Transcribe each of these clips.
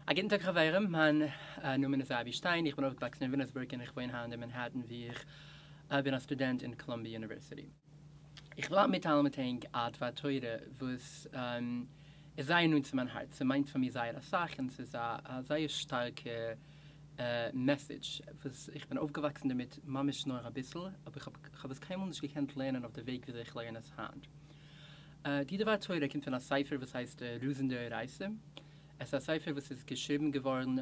א גוטן טאג חברים, מיין נאמען איז אבי שטיין, איך בין אויפגעוואקסן אין וויליאמסבורג און איך וואוין היינט אין מאנהעטן וואו איך בין א סטודענט אין Columbia University. איך וויל היינט מיטטיילן מיט ענק א דבר תורה וואס איז זייער נאנט צו מיין הארץ, ס'מיינט פאר מיר זייער אסאך און ס'איז א זייער שטארקע message וואס איך בין אויפגעוואקסן דערמיט ממש נאר אביסל, אבער איך האב עס קיינמאל נישט געקענט לערנען אויף די וועג וויאזוי איך לערן עס היינט. די דבר תורה קומט פון א ספר וואס הייסט רזין דאורייתא, עס איז א ספר וואס איז געשריבן געווארן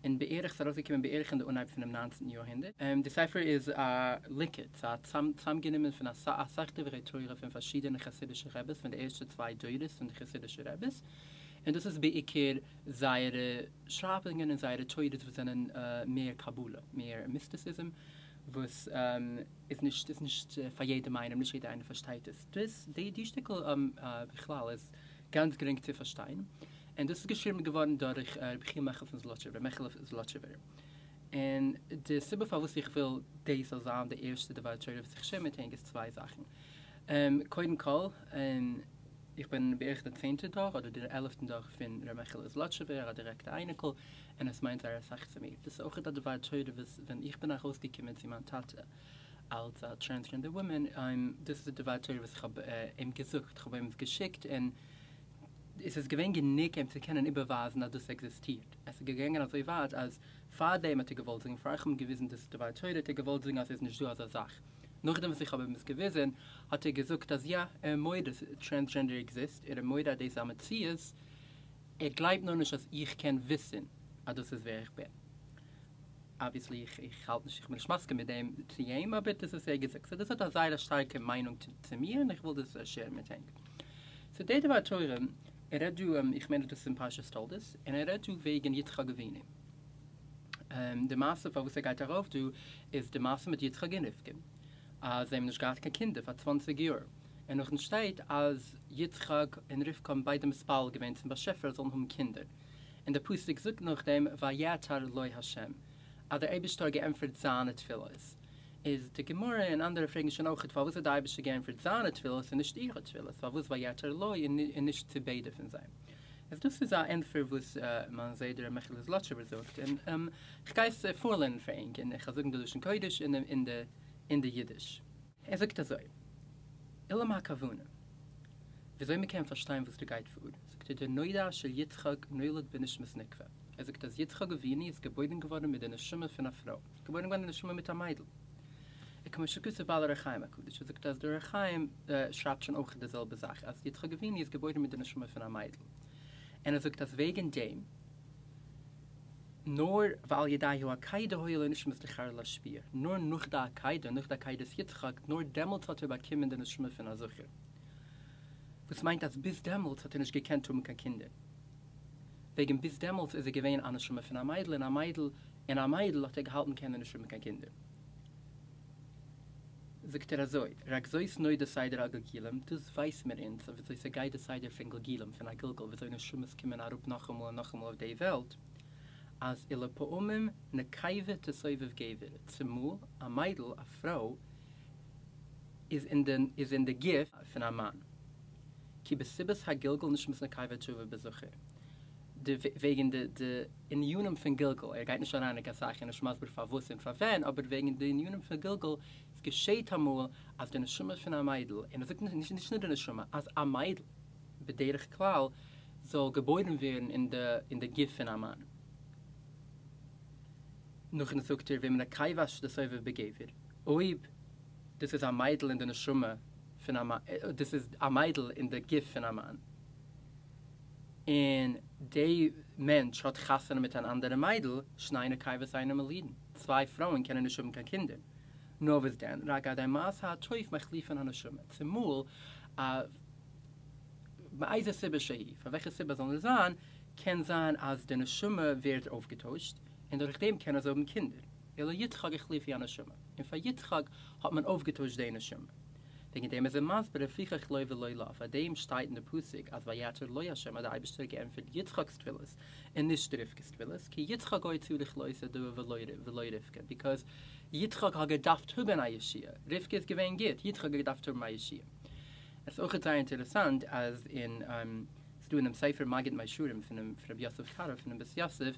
אין בערך, ס'איז ארויסגעקומען בערך אין די אנהייב פונעם ניינצנטן יארהונדערט. די ספר איז א ליקוט, ס'איז א צוזאמגענומען פון אסאך דברי תורה פון פארשידענע חסידישע רעבעס פון די ערשטע צוויי דורות פון די חסידישע רעבעס, און דאס איז בעיקר זייערע שרייבונגען און זייערע תורות וואס זענען מער קבלה, מער mysticism, וואס איז נישט איז נישט פאר יעדעם איינעם, נישט יעדער איינער פארשטייט עס. דאס די שטיקל בכלל איז גאנץ גרינג צו פארשטיין, און דאס איז געשריבן געווארן דורך רבי יחיאל מיכל פון זלאטשוב, רבי מעכעלע זלאטשובער. און די סיבה פארוואס איך וויל דאס זאל זיין די ערשטע דבר תורה וואס איך share מיט ענק איז צוויי זאכן. קודם כל, איך בין בערך די צענטע דור אדער די עלעפטן דור פון ר' מעכעלע זלאטשובער, א דירעקטע אייניקל, און עס מיינט זייער אסאך צו מיר. דאס איז אויך א דבר תורה וואס ווען איך בין ארויסגעקומען צו מיין טאטע אלס א transgender woman, דאס איז די דבר תורה וואס איך האב אים געזאגט, איך האב אים עס געשיקט און עס איז געווען גענוג אים צו קענען איבערווייזן אז דאס עקזיסטירט. עס איז געגאנגען אזוי ווייט אז פארדעם האט ער געוואלט זאגן, פאר איך האב אים געוויזן דאס דבר תורה האט ער געוואלט זאגן אז עס איז נישט דא אזא זאך. נאכדעם וואס איך האב אים עס געוויזן האט ער געזאגט אז יא, ער מודה transgender exist, ער איז מודה אז דאס איז א מציאות, ער גלייבט נאר נישט אז איך קען וויסן אז דאס איז ווער איך בין. Obviously איך האלט נישט, איך בין נישט מסכים מיט דעם צו אים, אבער דאס איז ער געזאגט. So דאס האט א זייער א שטארקע מיינונג צו מיר און איך וויל דאס share ן מיט ענק. So דער דבר תורה, ער רעדט דא, איך מיין אז דאס איז אין פרשת תולדות, און ער רעדט דא וועגן יצחק אבינו. די מעשה פארוואס ער גייט ארויף דא איז די מעשה מיט יצחק און רבקה, אז זיי האבן נישט געהאט קיין קינדער פאר 20 יאר, און נאכדעם שטייט אז יצחק און רבקה האבן ביידע מתפלל געווען צום באשעפער זאלן האבן קינדער, און דער פסוק זאגט נאכדעם ויעתר לו ה', אז דער אייבערשטער האט געענטפערט זיינע תפילות. איז די גמרא און אנדערע פרעגן שוין אויכעט פארוואס האט דער אייבערשטער געענטפערט זיינע תפילות און נישט אירע תפילות, פארוואס ויעתר לו און נישט צו ביידע פון זיי. איז דאס איז א ענטפער וואס מיין זיידע ר' מעכעלע זלאטשובער זאגט, און כ'גיי עס פארלערנען פאר ענק, און כ'וועל זאגן די לשון קודש און אין די אידיש. ער זאגט אזוי, אולם הכוונה, וויאזוי מ'קען פארשטיין וואס דא גייט פאר, זאגט ער, דנודע שיצחק נולד בנשמת נקבה, ער זאגט אז יצחק אבינו איז געבוירן געווארן מיט די נשמה פון א פרוי, געבוירן געווארן די נשמה מיט א מיידל. וכמו שכתב בעל אור החיים הקדוש, ער זאגט אז דער אור החיים שרייבט שוין אויך די זעלבע זאך, אז יצחק אבינו איז געבוירן מיט די נשמה פון א מיידל. און ער זאגט אז וועגן דעם, נאר ועל ידי העקידה היה לו נשמת זכר להשפיע, נאר נאך די עקידה, נאך די עקידת יצחק, נאר דעמאלטס האט ער באקומען די נשמה פון א זכר. וואס מיינט אז ביז דעמאלטס האט ער נישט געקענט האבן קיין קינדער. וועגן ביז דעמאלטס איז ער געווען א נשמה פון א מיידל, און א מיידל, און א מיידל האט ער געהאלטן קען ער נישט האבן קיין קינדער. זאגט ער אזוי, רק זאת נודע סדר הגלגולים, דאס ווייס מיר אונז וויאזוי ס'גייט די סדר פון גלגולים, פון א גלגול, וויאזוי נשמות קומען אראפ נאכאמאל און נאכאמאל אויף די וועלט, אז ולפעמים נקבה תסובב גבר, צומאל א מיידל, א פרוי, איז אין די איז אין די גוף פון א מאן. כי בסיבת הגלגול נשמת נקבה תבוא בזכר. די וועגן די די ענינים פון גלגול, ער גייט נישט אריין אין קיין סאך און נישט מסביר פארוואס און פארווען, אבער וועגן די ענינים פון גלגול, עס געשעהט אמאל אז די נשמה פון א מיידל, און ער זאגט נישט נישט נאר די נשמה, אז א מיידל בדרך כלל זאל געבוירן ווערן אין די אין די גוף פון א מאן. נאכדעם זאגט ער ואם נקבה שתסובב בגבר, אויב דאס איז א מיידל אין די נשמה פון א מאן, דאס איז א מיידל אין די גוף פון א מאן, און די מענטש האט חתונה מיט אן אנדערע מיידל, שני נקבות אינן מולידין, צוויי פרויען קענען נישט האבן קיין קינדער. נאר וואס דען, רק על ידי מעשה הטוב מחליפין הנשמה, צומאל א מאיזה סיבה שהיא, פאר וועלכע סיבה זאל נאר זיין, קען זיין אז די נשמה ווערט אויפגעטוישט, און דורך דעם קענען זיי האבן קינדער. וליצחק החליפו הנשמה, און פאר יצחק האט מען אויפגעטוישט די נשמה. וועגן דעם איז ער מסביר לפיכך לו ולא לה, פאר דעם שטייט אין די פסוק אז ויעתר לו ה' אז דער אייבערשטער האט געענטפערט יצחק'ס תפילות און נישט רבקה'ס תפילות, כי יצחק היה צריך לאותו דבר ולא רבקה, because יצחק האט געדארפט האבן א ישועה, רבקה איז געווען גוט, יצחק האט געדארפט האבן א ישועה. עס איז אויכעט זייער אינטערעסאנט אז אין. ס'דא אינעם ספר מגיד מישרים פונעם רבי יוסף קארו פונעם בית יוסף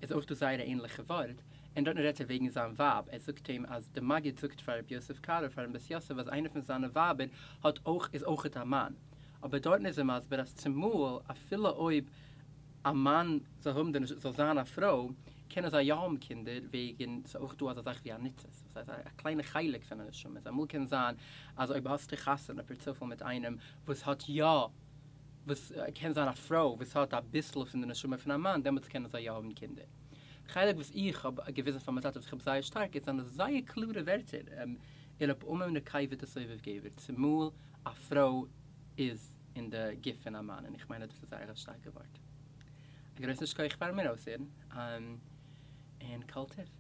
איז אויך דא זייער א ענליכע ווארט, און דארטן רעדט ער וועגן זיין ווייב, ער זאגט אים אז די מגיד זאגט פאר רבי יוסף קארו פארן בית יוסף אז איינע פון זיינע ווייבער האט אויך איז אויכעט א מאן, אבער דארטן איז ער מסביר אז צומאל אפילו אויב א מאן זאל האבן די זאל זיין א פרוי קענען זיי יא האבן קינדער וועגן ס'איז אויך דא אזא זאך ווי א ניצוץ וואס הייסט א קליינע חלק פון א נשמה איז אמאל קען זיין אז אויב האסטו חתונה פערצופאל מיט איינעם וואס האט יא וואס קען זיין א פרוי וואס האט אביסל פון די נשמה פון א מאן דעמאלטס קענען זיי יא האבן קינדער. חלק וואס איך האב געוויזן פאר מיין טאטע וואס איך האב זייער שטארק איז זיינע זייער קלארע ווערטער ולפעמים נקבה תסובב גבר צומאל א פרוי איז אין די גוף פון א מאן און איך מיין אז דאס איז זייער א שטארקע ווארט. א גרויסן שכוח פארן מיר אויסהערן און כל טוב.